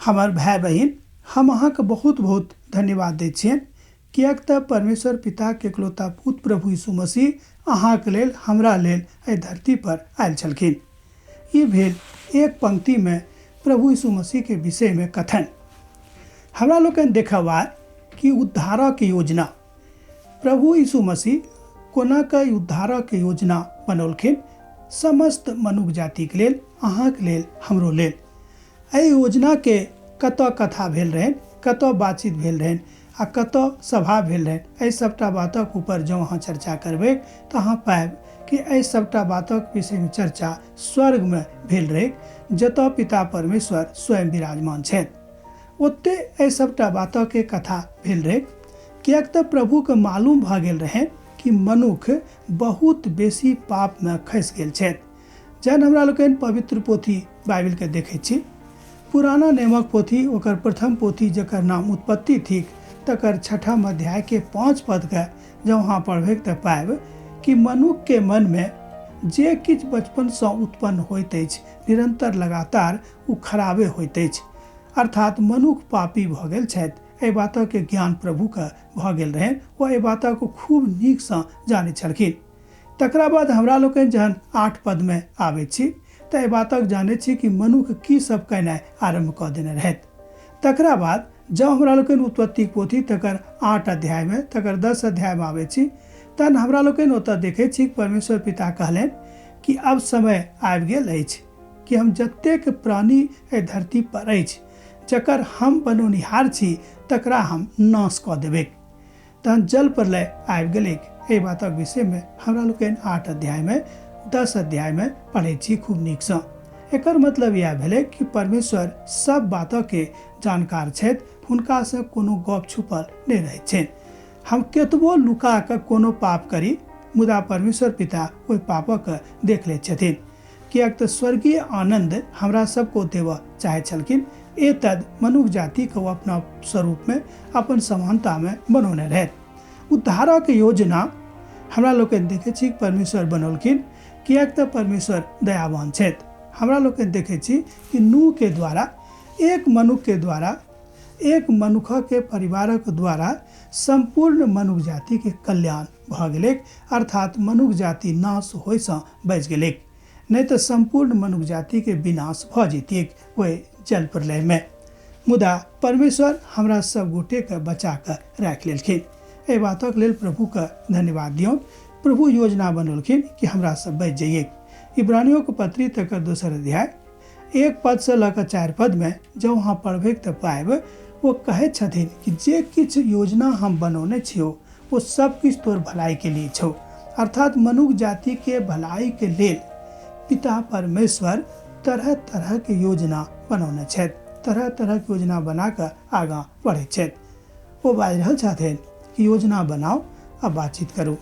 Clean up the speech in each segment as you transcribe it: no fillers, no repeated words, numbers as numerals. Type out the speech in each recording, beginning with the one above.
हमर भाय बहिन, हम अहाँके बहुत बहुत धन्यवाद दै छियनि, किएक तऽ परमेश्वर पिताके एकलौता पुत्र प्रभु यीशु मसीह अहाँके लेल, हमरा लेल एहि धरती पर आयल छलखिन। ई भेल एक पंक्तिमे प्रभु यीशु मसीहके विषयमे कथन। हमरा लोकनि देखब आइ कि उद्धारक योजना, प्रभु यीशु मसीह कोना कऽ उद्धारक योजना बनौलखिन समस्त मनुख जातिके लेल, अहाँके लेल, हमरो लेल। एहि योजनाके कतऽ कथा भेल रहनि, कतऽ बातचीत भेल रहनि आ कतऽ सभा भेल रहनि, एहि सभटा बातक ऊपर जँ अहाँ चर्चा करबै तऽ अहाँ पायब कि एहि सभटा बातक विषयमे चर्चा स्वर्गमे भेल रहैक, जतऽ पिता परमेश्वर स्वयं विराजमान छथि। ओतहि एहि सभटा बातके कथा भेल रहैक, किएक तऽ प्रभुके मालूम भऽ गेल रहनि कि मनुख बहुत बेसी पापमे खसि गेल छथि। जहन हमरा लोकनि पवित्र पोथी बाइबिलके देखै छी, पुराना नियमक पोथी, ओकर प्रथम पोथी जकर नाम उत्पत्ति थिक, तकर छठम अध्यायके 5 पदके जँ अहाँ पढ़बै तऽ पायब कि मनुखके मनमे जे किछु बचपनसँ उत्पन्न होइत अछि, निरन्तर लगातार ओ खराबे होइत अछि। अर्थात मनुख पापी भऽ गेल छथि। एहि बातके ज्ञान प्रभुके भऽ गेल रहनि, ओ एहि बातक खूब नीकसँ जानैत छलखिन। तकरा बाद हमरा लोकनि जहन 8 पदमे आबै छी तऽ एहि बातक जानै छी कि मनुख की सब केनाइ आरम्भ कऽ देने रहथि। तकरा बाद जँ हमरा लोकनि उत्पत्तिक पोथी तकर 8 अध्यायमे, तकर 10 अध्यायमे आबै छी, तहन हमरा लोकनि ओतऽ देखै छी परमेश्वर पिता कहलनि कि आब समय आबि गेल अछि कि हम जतेक प्राणी एहि धरती पर अछि जकर हम बनौनिहार छी तकरा हम नाश कऽ देबै। तहन जल प्रलय आबि गेलैक। एहि बातक विषयमे हमरा लोकनि 8 अध्यायमे, 10 अध्यायमे पढ़ै छी खूब नीकसँ। एकर मतलब इएह भेलै कि परमेश्वर सब बातके जानकार छथि, हुनकासँ कोनो गप छुपल नहि रहैत छनि। हम केतबो लुका कऽ कोनो पाप करी, मुदा परमेश्वर पिता ओहि पापक देख लैत छथिन, किएक तऽ स्वर्गीय आनन्द हमरा सबको देबऽ चाहैत छलखिन। एतद मनुख जातिके ओ अपना स्वरूपमे, अपन समानतामे बनौने रहथि। उद्धारक योजना हमरा लोकनि देखै छी परमेश्वर बनौलखिन, किएक तऽ परमेश्वर दयावान छथि। हमरा लोकनि देखै छी कि नूहके द्वारा, एक मनुखके द्वारा, एक मनुखके परिवारक द्वारा सम्पूर्ण मनुख जातिके कल्याण भऽ गेलैक, अर्थात मनुख जाति नाश होइसँ बचि गेलैक, नहि तऽ सम्पूर्ण मनुख जातिके विनाश भऽ जैतियैक ओहि जल प्रलयमे। मुदा परमेश्वर हमरा सब गोटेके बचा कऽ राखि लेलखिन। एहि बातक लेल प्रभुके धन्यवाद दियौन। प्रभु योजना बनौलखिन कि हमरा सब बचि जइयै। इब्रानियोके पत्री तकर दोसर अध्याय 1 पदसँ लऽ कऽ 4 पदमे जँ अहाँ पढ़बै तऽ पायब ओ कहैत छथिन कि जे किछु योजना हम बनौने छियौ ओ सब किछु तोर भलाइके लिए छौ। अर्थात मनुख जातिके भलाइके लेल पिता परमेश्वर तरह तरहके योजना बनौने छथि, तरह तरहके योजना बना कऽ आगाँ बढ़ैत छथि। ओ बाजि रहल छथिन कि योजना बनाउ आ बातचीत करू।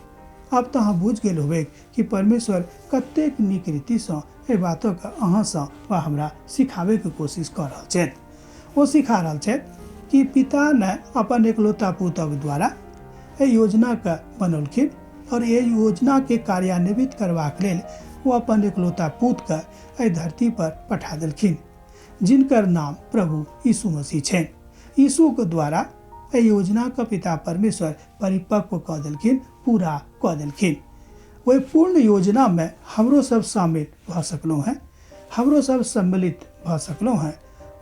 आब तऽ अहाँ बुझि गेल होबै कि परमेश्वर कतेक नीक रीतिसँ एहि बातक अहाँसँ वा हमरा सिखाबैके कोशिश कऽ रहल छथि। ओ सिखा रहल छथि कि पिता ने अपन एकलौता पुतक द्वारा एहि योजनाके बनौलखिन और एहि योजनाके कार्यान्वित करबाक लेल ओ अपन एकलौता पुतके एहि धरती पर पठा देलखिन, जिनकर नाम प्रभु यीशु मसीह छनि। यीशुके द्वारा एहि योजनाके पिता परमेश्वर परिपक्व कऽ देलखिन, पूरा कऽ देलखिन। ओहि पूर्ण योजनामे हमरो सब शामिल भऽ सकलहुँ हेँ, हमरो सब सम्मिलित भऽ सकलहुँ हेँ,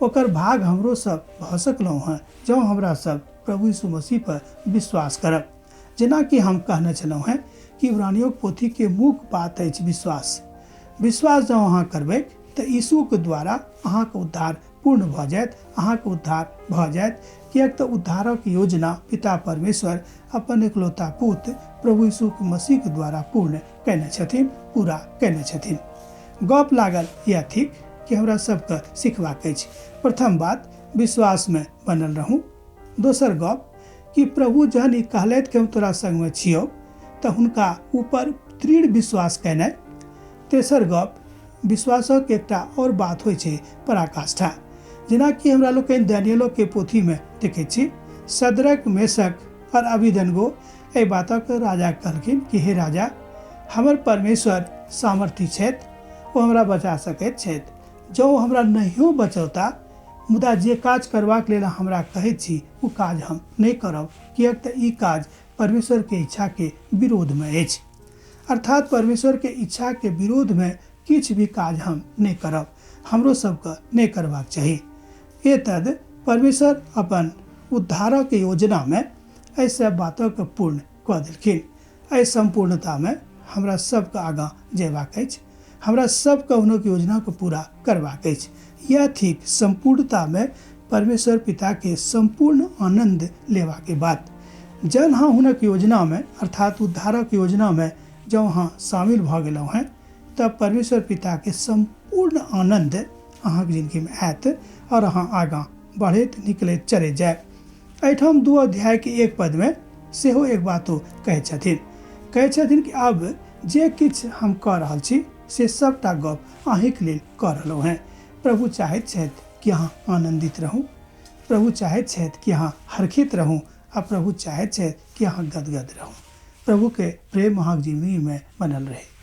ओकर भाग हमरो सब भऽ सकलहुँ हेँ जँ हमरा सब प्रभु यीशु मसीह पर विश्वास करब। जेनाकि हम कहने छलहुँ हेँ कि इब्रानियोक पोथीके मुख्य बात अछि विश्वास। विश्वास जँ अहाँ करबै तऽ यीशुके द्वारा अहाँके उद्धार पूर्ण भऽ जायत, अहाँके उद्धार भऽ जायत, किएक तऽ उद्धारक योजना पिता परमेश्वर अपन एकलौता पुत्र प्रभु यीशु मसीहके द्वारा पूर्ण कयने छथिन, पूरा कयने छथिन। गप लागल इएह थिक कि हमरा सबके सिखबाक अछि। प्रथम बात, विश्वासमे बनल रहू। दोसर गप कि प्रभु जहन ई कहलथि कि हम तोरा संगमे छियौ तऽ हुनका ऊपर दृढ़ विश्वास केनाइ। तेसर गप, विश्वासक एकटा आओर बात होइ छै पराकाष्ठा। जेनाकि हमरा लोकनि डैनियलोके पोथीमे देखै छी, सदरक, मेशक आओर अबेदनगो एहि बातक राजा कहलखिन कि हे राजा, हमर परमेश्वर सामर्थी छथि, ओ हमरा बचा सकैत छथि। जँ ओ हमरा नहियो बचौता, मुदा जे काज करबाक लेल हमरा कहैत छी ओ काज हम नहि करब, किएक तऽ ई काज परमेश्वरके इच्छाके विरोधमे अछि। अर्थात परमेश्वरके इच्छाके विरोधमे किछु भी काज हम नहि करब, हमरो सबके नहि करबाक चाही। एतद परमेश्वर अपन उद्धारक योजनामे एहि सब बातके पूर्ण कऽ देलखिन। एहि सम्पूर्णतामे हमरा सबके आगाँ जयबाक अछि, हमरा सबके हुनक योजनाके पूरा करबाक अछि। यह थिक सम्पूर्णतामे परमेश्वर पिताके सम्पूर्ण आनन्द लेबाके बात। जहन अहाँ हुनक योजनामे अर्थात उद्धारक योजनामे जँ अहाँ शामिल भऽ गेलहुँ हेँ तऽ परमेश्वर पिताके सम्पूर्ण आनन्द अहाँके जिन्दगीमे आयत आओर अहाँ आगाँ बढ़ैत निकलैत चलैत जायब। एहिठाम 2 अध्यायके 1 पदमे सेहो एक बात ओ कहै छथिन, कहै छथिन कि आब जे किछु हम कऽ रहल छी से सबटा गप अहीँके लेल कऽ रहलहुँ हेँ। प्रभु चाहैत छथि कि अहाँ आनन्दित रहू, प्रभु चाहैत छथि कि अहाँ हर्षित रहू आ प्रभु चाहैत छथि कि अहाँ गदगद रहू। प्रभुके प्रेम अहाँके जिन्दगीमे बनल रहै।